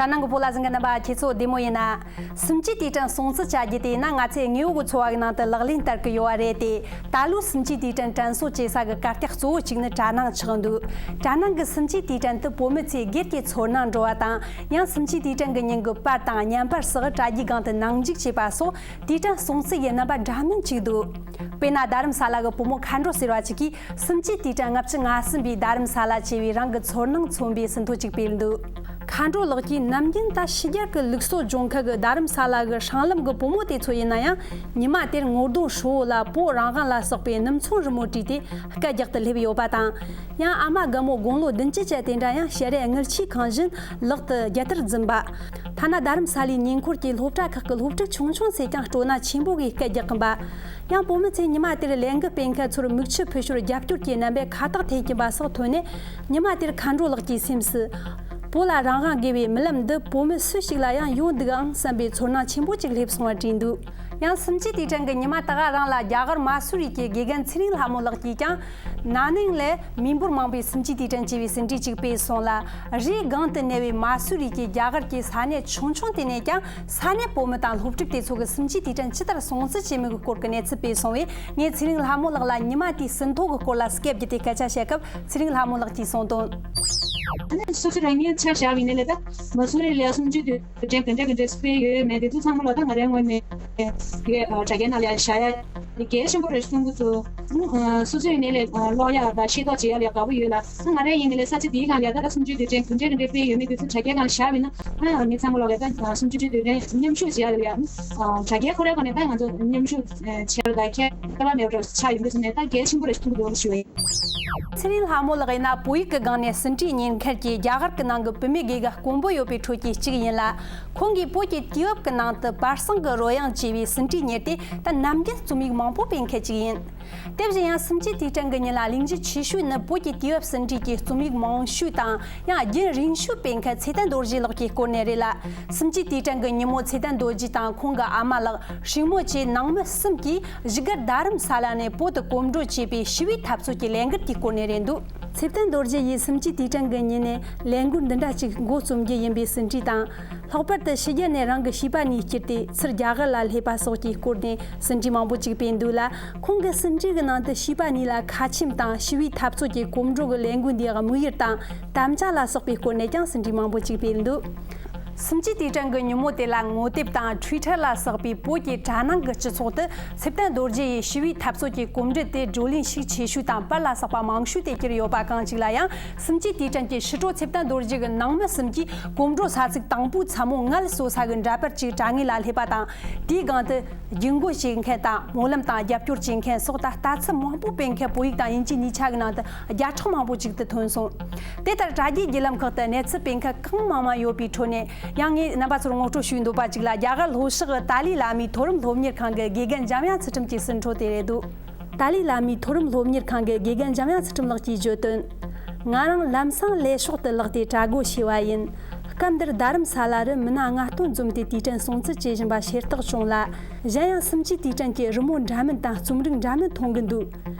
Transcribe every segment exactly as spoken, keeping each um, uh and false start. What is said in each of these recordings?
ད་ནང་གི་བོད་ལ་གཟིགས་མཁན་རྣམ་པ་ཁྱེད་ཚོ་བདེ་མོ་ཡིན་ན། སུམ་ཅུའི་དུས་དྲན་སྲུང་བརྩི་བྱ་རྒྱུ་དེ་ཡིན་ན་ང་ཚོས་དངོས་པོ་གི་འཚོ་བ་གི་ནང་དུ་ལག་ལེན་བསྟར་གི་ཡོད་པ་རེད་དེ། ད་ལོའི་སུམ་ཅུའི་དུས་དྲན་དྲན་གསོ་བྱེད་ས་གི་གར་སྟེགས་གཙོ་བོ་གཅིག་ནི་གྲ་ནང་ཆགས་འདུག་གྲ་ནང་གི་སུམ་ཅུའི་དུས་དྲན་དུ་བོད་མི་ཚོས་སྒེར་གྱི་ཚོར་སྣང་འགྲོ་བ་དང་། ཡང་སུམ་ཅུའི་དུས་དྲན་གྱི་ཉིན་གྱི་པར་དང་བརྙན་པར་སོགས་གྲ་རྒྱའི་སྒང་དུ་ནང་འཇུག་བྱེད་པ་སོགས་དུས་དྲན་སྲུང་བརྩི་ཡི་རྣམ་པ་འདྲ་མིན་གཅིག་འདུག་དཔེར་ན་རྡ་རམ་ས་ལ་གི་བུ་མོ་མཁའ་འགྲོ་ཟེར་བ་ཅིག་གིས། སུམ་ཅུའི་དུས་དྲན་ལྔ་བཅུ་ང་གསུམ་པའི་རྡ་རམ་ས་ལ་ཆེ་བའི་རང་གི་ཚོར་སྣང་མཚོན་པའི་ཟིན་ཐོ་གཅིག་སྤེལ་འདུག་མཁའ་འགྲོ་ལགས་ཀྱིས་ནམ་རྒྱུན་ད་ཕྱི་རྒྱལ་གྱི་ལུགས་གསོ་སྦྱོང་མཁན་གྱི་རྡ་རམ་ས་ལ་གི་སྲང་ལམ་གྱི་བུ་མོ་དེ་ཚོ་ཡིན་ན་ཡང་། ཉི་མ་དེར་ངོ་རྡོ་ཧྲིལ་བོ་ལ་བོད་རང་དབང་ལ་སོགས་པའི་སྣུམ་ཚོན་རི་མོ་བྲིས་ཏེ་སྐད་རྒྱག་ཏུ་སླེབས་ཡོད་པ་དང་། ཡང་ཨ་མ་རྒན་མོ་དགུང་ལོ་བདུན་ཅུ་ཅན་དེ་འདྲ་ཡང་ཞལ་རས་དངུལ་ཆས་གང་བཞིན་ལག་ཏུ་རྒྱལ་དར་འཛིན་པ། ཐ་ན་རྡ་རམ་ས་ལའི་ཉེ་འཁོར་གྱི་སློབ་གྲྭ་ཁག་གི་སློབ་ཕྲུག་ཆུང་ཆུང་ཚོས་ཀྱང་སྤྲོ་སྣང་ཆེན་པོ་གིས་སྐད་རྒྱག་གིན་པ། ཡང་བོད་མི་ཚོས་ཉི་མ་དེར་ལས་འགུལ་སྤེལ་མཁན་ཚོར་མིག་ཆུ་ཕུལ་ཞོར་རྒྱབ་སྐྱོར་གྱི་རྣམ་པས་ཁ་བཏགས་འཐེན་གྱིན་པ་སོགས་ཐོན་ནས། ཉི་མ་དེར་མཁའ་འགྲོ་ལགས་ཀྱི་སེམས་སུ། བོད་ལ་རང་དབང་དགོས་པའི་རྨི་ལམ་འདི་བོད་མི་སུ་ཞིག་ལ་ཡང་ཡོང་འདུག་ཨང་བསམ་པའི་ཚོར་སྣང་ཆེན་པོ་ཅིག་སླེབས་སོང་བ་བྲིས་འདུག་ཡང་སུམ་ཅུའི་དུས་དྲན་གྱི་ཉི་མ་ད་ག་རང་ལ་རྒྱ་གར་མ་སུ་རི་གི་དགེ་རྒན་ཚེ་རིང་ལྷ་མོ་ལགས་ཀྱིས་ཀྱང་། ན་ནིང་ལས་མི་འབོར་མང་པོས་སུམ་ཅུའི་དུས་དྲན་ཅེས་པའི་ཟིན་བྲིས་ཅིག་སྤེལ་སོང་ལ། རིའི་སྒང་དུ་གནས་པའི་མ་སུ་རི་གི་རྒྱ་གར་གྱི་ས་གནས་ཆུང་ཆུང་དེ་ནས་ཀྱང་ས་གནས་བོད་མི་དང་སློབ་ཕྲུག་དེ་ཚོ་གིས་སུམ་ཅུའི་དུས་དྲན་ཇི་ལྟར་སྲུང་བརྩི་བྱེད་མུས་ཀྱི་སྐོར་གྱི་གནས་ཚུལ་སྤེལ་སོང་བས། ངས་ཚེ་རིང་ལྷ་མོ་ལགས་ལ་ཉི་མ་དེའི་ཟིན་ཐོ་གི་སྐོར་ལ་སྐད་བརྒྱབ་སྟེ་སྐད་ཆ་བཤད་སྐབས། ཚེ་རིང་ལྷ་མོ་ལགས་ཀྱིས་གསུངས་དོན། ཨ་ནི་སོ་སོ་རང་ཉིད་ཆ་བཞག་པ་ཡིན་ན་ལས་ད་མ་སུ་རི་ལ་སུམ་ཅུའི་དུས་དྲན་ག་འདྲ་ག་འདྲ་སྤེལ་ཡོད་མེད་དེ་ཚོ་ཚང་མ་ལ་ད་ང་རའི་ངོས་ནས་དེ་དྲ་རྒྱའི་ནང་ལ་ཡང་བཞག་ཡ་དེ་གལ་ཆེན་པོ་རེད་གསུང་གི་འདུག་སོ་སོའི་ནས་ལས་ཀློག་ཡ་དང་ཤེས་རྟོགས་བྱེད་ཡ་ལ་དགའ་པོ་ཡོད་ལ། ད་ང་རའི་ཡིན་ནི་ལས་ས་ཆ་དེའི་སྒང་ལ་ཡ་ད་ད་སུམ་ཅུའི་དུས་དྲན་ག་འདྲ་ག་འདྲ་སྤེལ་ཡོད་མེད་དེ་ཚོ་དྲ་རྒྱའི་སྒང་བཞག་པ་ཡིན་ན། ཨ་མི་ཚང་མ་ལ་ཡ་ད་སུམ་ཅུའི་དུས་དྲན་མཉམ་ཞུགས་བྱེད་ཡ་ལ་ཡ་དྲ་རྒྱའི་ཁོ་རའི་སྒང་ནས་ད་ང་ཚོ་མཉམ་ཞུགས་བྱེད་ཡ་ལ་ཁྱད་པར་མེད་པར་ཆགས་ཡོང་གི་སོང་ནས་ད་གལ་ཆེན་པོ་རེད་གསུང་གི་འདུག་ཞུ་བ་ཡིན། ཚེ་རིང་ལྷ་མོ་ལགས་ཡིན་ན་བོད་ཡིག་གི་སྒང་ནས་ཟིན་བྲིས་གཉེར་མཁན་གྱི་རྒྱ་གར་གྱི་ནང་གི་བུད་མེད་དགེ་རྒན་དཀོན་པོ་ཡོད་པའི་ཁྲོད་ཀྱི་གཅིག་ཡིན་ལ། ཁོང་གིས་བོད་ཀྱི་དུས་བབ་ཀྱི་ནང་དུ་བར་གསེང་གི་རོལ་དབྱངས་ཅེས་པའི་ཟིན་བྲིས་གཉེར་ཏེ་ད་ནམ་རྒྱུན་རྩོམ་ཡིག་མང་པོ་སྤེལ་མཁན་གཅིག་ཡིན། དེ་བཞིན་ཡང་སུམ་ཅུའི་དུས་དྲན་གྱི་ཉིན་ལ་གླེང་གཞི་ཆེ་ཤོས་ནི་བོད་ཀྱི་དུས་བབ་ཟིན་བྲིས་ཀྱི་རྩོམ་ཡིག་མང་ཤོས་དང་ཡང་རྒྱུན་རིང་ཤོས་སྤེལ་མཁན་ཚེ་བརྟན་རྡོ་རྗེ་ལགས་ཀྱི་སྐོར་ནས་རེད་ལ། སུམ་ཅུའི་དུས་དྲན་གྱི་ཉིན་མོ་ཚེ་བརྟན་རྡོ་རྗེ་དང་ཁོང་གི་ཨ་མ་ལགས། སྲིང་མོ་བཅས་ནང་མི་གསུམ་གྱིས་བཞུགས་སྒར་རྡ་རམ་ས་ལ་ནས་བོད་དུ་གོམ་བགྲོད་བྱས་པའི་ཞི་བའི་འཐབ་རྩོད་ཀྱི་ལས་འགུལ་དེའི་སྐོར་ནས་རེད་འདུག་ཚེ་བརྟན་རྡོ་རྗེ་ཡིས་སུམ་ཅུའི་དུས་དྲན་གྱི་ཉིན་ནས་ལས་འགུལ་འདི་འདྲ་ཅིག་འགོ་རྩོམ་རྒྱུ་ཡིན་པའི་ཟིན་བྲིས་དང་། ལྷག་པར་དུ་ཕྱི་རྒྱལ་ནས་རང་གི་བྱིས་པ་གཉིས་བསྐྱུར་ཏེ་ཚུར་རྒྱ་གར་ལ་སླེབས་པ་སོགས་ཀྱི་སྐོར་ནས་ཟིན་བྲིས་མང་པོ་ཅིག་སྤེལ་འདུག་ལ། ཁོང་གི་ཟིན་བྲིས་ཀྱི་ནང་དུ་བྱིས་པ་གཉིས་ལ་ཁ་ཆེམས་དང་ཞི་བའི་འཐབ་རྩོད་ཀྱི་གོམ་བགྲོད་ཀྱི་ལས་འགུལ་འདིའི་དམིགས་ཡུལ་དང་དམ་བཅའ་ལ་སོགས་པའི་སྐོར་ནས་ཀྱང་ཟིན་བྲིས་མང་པོ་ཅིག་སྤེལ་འདུག་སུམ་ཅུའི་དུས་དྲན་གྱི་ཉིན་མོ་དེ་ལ་ངོ་དེབ་དང་ཊུའི་ཊར་ལ་སོགས་པའི་བོད་ཀྱི་དྲ་ནང་གི་སྤྱི་ཚོགས་དུ་ཚེ་བརྟན་རྡོ་རྗེ་ཡི་ཞི་བའི་འཐབ་རྩོད་ཀྱི་གོམ་འགྲུལ་དེ་བགྲོ་གླེང་ཤུགས་ཆེ་ཤོས་དང་པར་ལ་སོགས་པ་མང་ཤོས་དེ་གྱུར་ཡོད་པ་གང་གཅིག་ལ་ཡང་། སུམ་ཅུའི་དུས་དྲན་གྱི་ཕྱི་དྲོ་ཚེ་བརྟན་རྡོ་རྗེ་གི་ནང་མི་གསུམ་གྱིས་གོམ་བགྲོད་ས་ཚིགས་དང་པོའི་མཚན་མོ་ངལ་གསོ་ས་གི་འདྲ་པར་ཅིག་དྲ་ངོས་ལ་སླེབས་པ་དང་། དེའི་སྒང་དུ་རྒྱུག་འགོ་བྱེད་མཁན་དང་སྨོན་ལམ་དང་རྒྱབ་སྐྱོར་བྱེད་མཁན་སོགས་དང་ལྟ་ཚུལ་མང་པོ་སྤེལ་མཁན་བོད་ཡིག་དང་དབྱིན་ཇིའི་གཉིས་ཆ་གི་ནང་དུ་བརྒྱ་ཕྲག་མང་པོ་ཅིག་ཏུ་ཐོན་སོང་། དེ་ལྟར་དྲ་རྒྱའི་བརྒྱུད་ལམ་ཁག་ཏུ་གནས་ཚུལ་སྤེལ་མཁན་གང་མང་མང་ཡོད་པའི་ཁྲོད་ནས། ཡང་ངས་རྣམ་པ་ཚོར་ངོ་སྤྲོད་ཞུས་འདོད་པ་གཅིག་ལ། རྒྱ་གར་ལྷོ་ཕྱོགས་ཀྱི་ཏཱ་ལའི་བླ་མའི་མཐོ་རིམ་སློབ་གཉེར་ཁང་གི་དགེ་རྒན་འཇམ་དབྱངས་ཚུལ་ཁྲིམས་ཀྱི་ཟིན་ཐོ་དེ་རེད་འདུག་ཏཱ་ལའི་བླ་མའི་མཐོ་རིམ་སློབ་གཉེར་ཁང་གི་དགེ་རྒན་འཇམ་དབྱངས་ཚུལ་ཁྲིམས་ལགས་ཀྱིས་བརྗོད་དོན། ང་རང་ལམ་སང་ལས་ཤོག་ཏུ་ལག་སྟེ་གྲྭ་སྒོ་ཕྱེ་བ་ཡིན། སྐབས་འདིར་རྡ་རམ་ས་ལ་རུ་མི་སྣ་ལྔ་སྟོང་འཛོམས་ཏེ་དུས་དྲན་སྲུང་བརྩི་བྱེད་བཞིན་པ་ཤེས་རྟོགས་བྱུང་ལ། གཞན་ཡང་སུམ་ཅུའི་དུས་དྲན་གྱི་རི་མོ་འདྲ་མིན་དང་རྩོམ་རིག་འདྲ་མིན་མཐོང་གི་འདུག་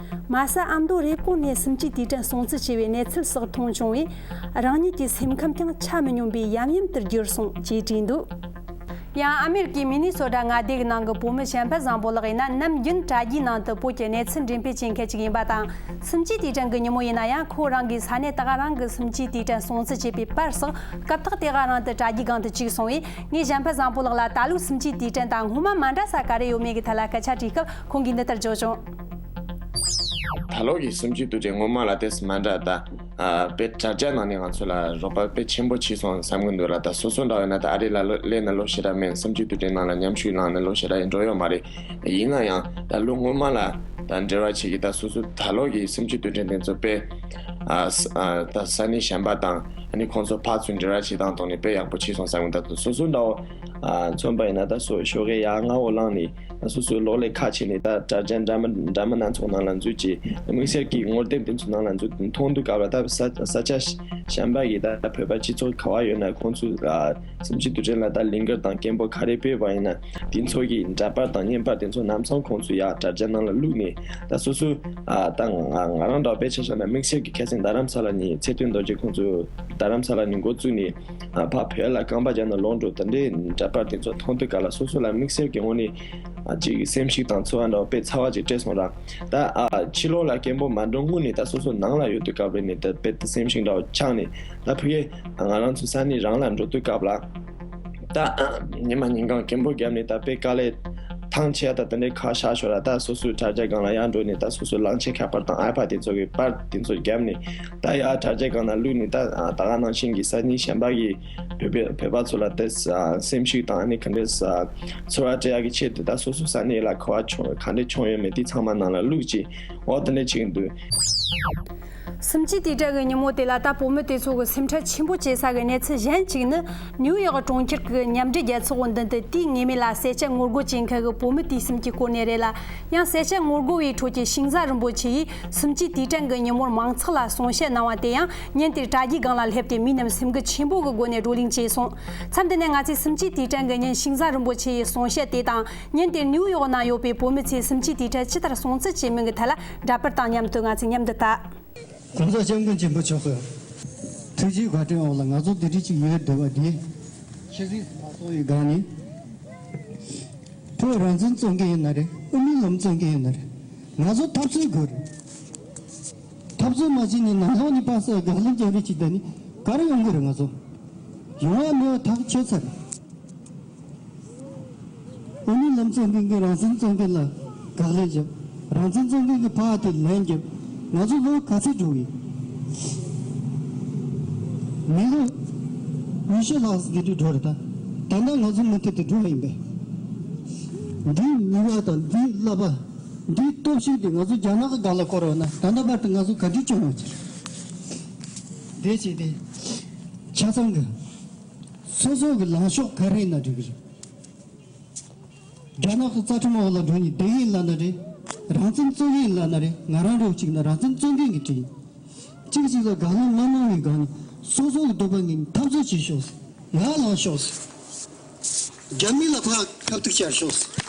མ་ཟད་ཨ་མདོ་རེབ་གོང་ནས་སུམ་ཅུའི་དུས་དྲན་སྲུང་བརྩི་བྱས་པའི་གནས་ཚུལ་སོགས་མཐོང་བྱུང་བས། རང་ཉིད་ཀྱི་སེམས་ཁམས་ཀྱང་ཆ་མི་སྙོམས་པའི་ཡམ་ཡམ་དུ་གྱུར་སོང་ཅེས་བྲིས་འདུག་ཡང་ཨ་མེ་རི་ཀའི་མི་ནི་སོ་ཊ་མངའ་སྡེ་གི་ནང་གི་བོད་མི་གཞན་ཕན་བཟང་པོ་ལགས་ཡིན་ན། ནམ་རྒྱུན་དྲ་རྒྱའི་ནང་དུ་བོད་ཀྱི་གནས་ཚུལ་འགྲེམས་སྤེལ་བྱེད་མཁན་ཅིག་ཡིན་པ་དང་། སུམ་ཅུའི་དུས་དྲན་གྱི་ཉིན་མོ་ཡིན་ན་ཡང་། ཁོ་རང་གིས་ས་གནས་དེ་ག་རང་གི་སུམ་ཅུའི་དུས་དྲན་སྲུང་བརྩི་བྱས་པའི་པར་སོགས་སྐབས་ཐོག་དེ་ག་རང་དུ་དྲ་རྒྱའི་སྒང་དུ་བཅུག་སོང་བས། ངས་གཞན་ཕན་བཟང་པོ་ལགས་ལ་ད་ལོའི་སུམ་ཅུའི་དུས་དྲན་དང་སྔོན་མ་མ་འདྲ་ས་ག་རེ་ཡོད་མེད་ཀྱི་ཐད་ལ་སྐད་ཆ་དྲིས་སྐབས། ཁོང་གིས་འདི་ལྟར་བརྗོད་བྱུང་། ད་ལོ་གི་སུམ་ཅུའི་དུས་དྲན་སྔོན་མ་ལ་ཏོག་ཙམ་མ་འདྲ་ད། ཨ་དཔེ་དྲ་རྒྱ་ནང་ནས་ང་ཚོ་ལ་རོགས་པ་དཔེ་ཆེན་པོ་བྱས་སོང་བསམ་གྱི་འདུག་ལ། ད་སོ་སོ་འདྲ་བས་ན་ད་ཨ་རི་ལ་ལོ་སླེབས་ནས་ལོ་ཞེ་དྲག་མིན། སུམ་ཅུའི་དུས་དྲན་ནང་ལ་མཉམ་ཞུགས་གནང་ནས་ལོ་ཞེ་དྲག་ཡིན་འགྲོ་ཡོད་མ་རེད། ཡིན་ན་ཡང་ད་ལོ་སྔོན་མ་ལ་ད་འབྲེལ་བ་བྱེད་ཀྱི། ད་སོ་སོ་ད་ལོ་གི་སུམ་ཅུའི་དུས་དྲན་དེ་ཚོ་དཔེ་ཨ་ས་ཨ་ད་ས་གནས་གཞན་པ་དང་ཨ་ནི་ཁོང་ཚོ་ཕར་ཚུར་འབྲེལ་བ་བྱེད་སྟངས་ཐོག་ནས་དཔེ་ཡག་པོ་བྱས་སོང་བསམ་གྱི། ད་སོ་སོ་འདྲ་བོ་ཨ་མཚོན་པ་ཡིན་ན་ད་སོ་ཞོགས་ཀས་ཡར་སྔ་བོ་ལངས་ནས། སོ་སོའི་གློག་ཀླད་ཁ་ཕྱེ་ནས་ད་དྲ་རྒྱ་འདྲ་མིན་འདྲ་མིན་སྣ་ཚོགས་ནང་ལ་འཛུལ་གྱིས་དམིགས་བསལ་གྱི་ངོ་དེབ་དེ་ཚོའི་ནང་ལ་འཛུལ་མཐོང་དུས་སྐབས་ལ། ད་ས་ས་ཆ་གཞན་པ་གི་ད་བོད་པ་སྤྱི་ཚོགས་ག་བ་ཡོད་ན་ཁོང་ཚོས་ཨ་སུམ་ཅུའི་དུས་དྲན་ལ་ད་ལས་འགུལ་དང་སྐད་འབོད་ག་རེ་སྤེལ་བ་ཡིན་ན། དེ་ཚོ་གི་འདྲ་པར་དང་བརྙན་པར་དེ་ཚོ་ལམ་སང་ཁོང་ཚོས་ཡར་དྲ་རྒྱ་ནང་ལ་བླུགས་ནས། ད་སོ་སོའི་ཨ་ད་ང་ང་རང་འདྲ་བོ་དཔེ་ཆ་བཞག་ན་དམིགས་བསལ་གྱི་ཁ་སང་རྡ་རམ་ས་ལ་ནས་ཚེ་བརྟན་རྡོ་རྗེ་ཁོང་ཚོ་ད་ རྡ་རམ་ས་ལ་ནས་འགོ་བཙུགས་ནས་ཨ་ཕར་བོད་ལ་རྐང་པ་བརྒྱབ་ནས་ལོག་འགྲོ། དེ་འདྲའི་འདྲ་པར་དེ་ཚོ་མཐོང་དུས་སྐབས་ལ་སོ་སོ་ལ་དམིགས་བསལ་གྱི་ངོས་ནས་ཨ་ཅིག་སེམས་ཤུགས་དང་ཚོར་བ་འདྲ་བོ་དཔེ་ཚ་བ་ཅིག་སྤྲད་སོང་ར། ད་ཨ་ཕྱི་ལོགས་ལ་སྐད་འབོད་མ་འགྲོ་སྔོན་ནས་ད་སོ་སོ་ནང་ལ་ཡོད་དུས་སྐབས་རེད་ནས་ད་དཔེ་དེ་སེམས་ཤུགས་འདྲ་བོ་ཆག་ནས། ད་ཕ་གི་ང་རང་ཚོ་ས་གནས་རང་ལ་འགྲོ་དུས་སྐབས་ལ་ད་ཉི་མ་ཉིན་གང་སྐད་འབོད་བརྒྱབ་ནས་ད་དཔེ་དཀའ་ལས་ཐང་ཆད་ད་དེ་འདྲའི་ཁ་བཤད་ཤོར་ར། ད་སོ་སོའི་དྲ་རྒྱ་སྒང་ལ་ཡར་འགྲོ་ནས་ད་སོ་སོའི་གླང་ཆེན་ཁ་པར་དང་ཨའི་པ་དེ་ཚོ་གི་པར་དེ་ཚོ་བརྒྱབ་ནས་ད་ཡར་དྲ་རྒྱ་སྒང་ལ་བླུགས་ནས། ད་ད་ག་ནང་བཞིན་གྱི་ས་གནས་གཞན་པ་གི་བོད་པ་བོད་པ་ཚོ་ལ་ད་སེམས་ཤུགས་དང་ཨ་ནི་ག་འདྲའི་ཚོར་བ་སྤྲད་ཡག་གི་ཆེད་དུ་ད་སོ་སོ་ས་གནས་ལ་ག་བ་བྱུང་ག་འདྲའི་བྱུང་ཡོད་མེད་དེ་ཚང་མ་ནང་ལ་བླུགས་ཅིག་འོ་དེ་འདྲ་བྱེད་ཀྱི་འདུག། སུམ་ཅུའི་དུས་དྲན་གྱི་ཉིན་མོ་དེ་ལ་ད་བོད་མི་དེ་ཚོ་གི་སེམས་ཁྲལ་ཆེན་པོ་བྱེད་ས་གི་གནས་ཚུལ་གཞན་གཅིག་ནི། ནིའུ་ཡོག་གྲོང་ཁྱེར་གྱི་མཉམ་འབྲེལ་རྒྱལ་ཚོགས་མདུན་དུ་དུས་ངེས་མེད་ལ་གསལ་བཤད་ངོ་རྒོལ་བྱེད་མཁན་གྱི་བོད་མི་དུས་གསུམ་གྱི་སྐོར་ནས་རེད་ལ། ཡང་གསལ་བཤད་ངོ་རྒོལ་བའི་ཁྲོད་ཀྱི་ཤིང་བཟའ་རིན་པོ་ཆེ་ཡིས་སུམ་ཅུའི་དུས་དྲན་གྱི་ཉིན་མོར་མང་ཚོགས་ལ་གསུང་བཤད་གནང་བ་དེ་ཡང་ཉིན་དེར་དྲ་རྒྱའི་སྒང་ལ་སླེབས་ཏེ་མི་རྣམས་སེམས་འགུལ་ཆེན་པོ་གི་སྒོ་ནས་བགྲོ་གླེང་བྱས་སོང་། མཚམས་འདི་ནས་ང་ཚོས་སུམ་ཅུའི་དུས་དྲན་གྱི་ཉིན་ཤིང་བཟའ་རིན་པོ་ཆེ་ཡི་གསུང་བཤད་དེ་དང་། ཉིན་དེར་ནིའུ་ཡོག་ནང་ཡོད་པའི་བོད་མི་ཚོས་སུམ་ཅུའི་དུས་དྲན་ཇི་ལྟར་སྲུང་བརྩི་བྱེད་མིན་གྱི་ཐད་ལ་འདྲ་པར་དང་མཉམ་དུ་ང་ཚོས་མཉམ་དུ་ལྟ། གོང་ས་སྐྱབས་མགོན་ཆེན་པོ་མཆོག་གི་ཐུགས་རྗེའི་བཀའ་དྲིན་འོག་ལ་ང་ཚོ་འདི་འདྲ་ཅིག་ཡོད་བསྡད་པ་འདི། ཤེས་རིག་མ་སོང་བའི་སྒང་ནས། བོད་རང་བཙན་རྩོད་མཁན་ཡིན་ན་རེད། དབུ་མའི་ལམ་རྩོད་མཁན་ཡིན་ན་རེད། ང་ཚོ་འཐབ་རྩོད་དགོས་རེད། འཐབ་རྩོད་མ་བྱས་ནས་ནང་ལོགས་ནས་པ་སེ་དགག་ལན་རྒྱག་རེས་བྱེད་ད་ནི་ག་རེ་ཡོང་གི་རེད། ང་ཚོ་ཡོང་བ་མེད་པ་ཐག་ཆོད་ཚར་རེད། དབུ་མའི་ལམ་རྩོད་མཁན་གྱིས་རང་བཙན་རྩོད་མཁན་ལ་དགག་ལན་བརྒྱབ། རང་བཙན་རྩོད་མཁན་གྱིས་ཕར་དེ་ལན་བརྒྱབ། ང་ཚོ་ལོ་ག་ཚོད་འགྲོ་གི། མི་ལོ་ཉི་ཤུ་ལྷག་ཙམ་དེ་འགྲོ་རེད་ད། ད་ལྟ་ང་ཚོ་མུ་མཐུད་དུ་འགྲོ་ཡིན་པས། འདིའི་ནུས་པ་དང་འདིའི་བསླབ་པ། འདིའི་སྟོབས་ཤུགས་དེ་ང་ཚོ་རྒྱ་ནག་གི་སྒང་ལ་བསྐོར་བ་ན་ད་ལྟ་བར་དུ་ང་ཚོ་ག་འདྲ་བྱུང་ཡོད་ཀྱི་རེད། དེ་བྱས་ཏེ་ཆ་ཚང་གི་སོ་སོ་གི་ལངས་ཕྱོགས་ག་རེ་ཡིན་ན་འགྲིག་གི་རེད། རྒྱ་ནག་གི་རྩ་ཁྲིམས་འོག་ལ་འགྲོ་ནས་བསྡད་ཡིན་ལབ་ན་རེད། རང་བཙན་རྩོད་ཡིན་ལབ་ན་རེད། ང་རང་རོགས་གཅིག་ན་རང་བཙན་རྩོད་མཁན་གྱི་གྲས་ཡིན། གཅིག་གཅིག་ལ་དགག་ལན་མ་གནང་བའི་སྒང་ནས་སོ་སོ་གི་འདོད་པ་ངེས་ནས་འཐབ་རྩོད་བྱེད་ཤོག། ཡར་ལངས་ཤོག། རྒྱ་མི་ལ་ཕར་ཁ་ཐུག་བྱ་ཤོག།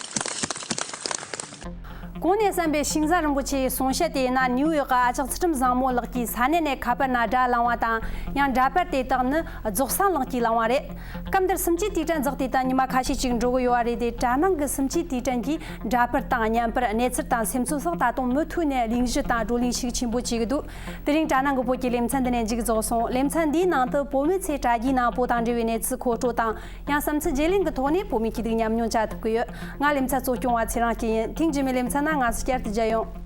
གོང་ནས་གསན་པའི་ཤིང་བཟའ་རིན་པོ་ཆེའི་གསུང་བཤད་དེ་ཡིན་ན། ནིའུ་ཡོག་གི་ཨ་ཅག་ཚུལ་ཁྲིམས་བཟང་མོ་ལགས་ཀྱིས་ས་གནས་ནས་ཁ་པར་ནང་སྒྲ་བླངས་པ་དང་། ཡང་འདྲ་པར་དེ་དག་ནི་རྫོགས་སངས་ལགས་ཀྱིས་བླངས་པ་རེད། སྐབས་འདིར་སུམ་ཅུའི་དུས་དྲན་རྫོགས་ཏེ་ད་ཉི་མ་ཁ་ཤས་ཅིག་འགྲོ་གི་ཡོད་པ་རེད་དེ། དྲ་ནང་གི་སུམ་ཅུའི་དུས་དྲན་གྱི་འདྲ་པར་དང་བརྙན་པར། གནས་ཚུལ་དང་སེམས་ཚོར་སོགས་ད་དུང་མུ་མཐུད་ནས་གླེང་གཞི་དང་བགྲོ་གླེང་ཤུགས་ཆེན་པོ་བྱེད་ཀྱི་འདུག། དེ་རིང་དྲ་ནང་གི་བོད་ཀྱི་ལེ་ཚན་འདི་ནས་མཇུག་རྫོགས་སོང་། ལེ་ཚན་འདིའི་ནང་དུ་བོད་མི་ཚོས་དྲ་རྒྱའི་ནང་བོད་དང་འབྲེལ་བའི་གནས་ཚུལ་མཁོ་སྤྲོད་དང་། ཡང་བསམ་ཚུལ་བརྗེ་ལེན་གྱི་ཐོག་ནས་བོད་མིའི་སྐྱིད་སྡུག་ཉམས་མྱོང་བཅར་ཐུབ་ཀྱི་ཡོད། ང་ལེ་ཚན་གཙོ་སྐྱོང་བ་ཚེ་རིང་སྐྱིད་ཡིན། ཐེངས་རྗེས་མའི་ལེ་ཚན་ནང་ང་ཚོ་བསྐྱར་དུ་མཇལ་ཡོང་།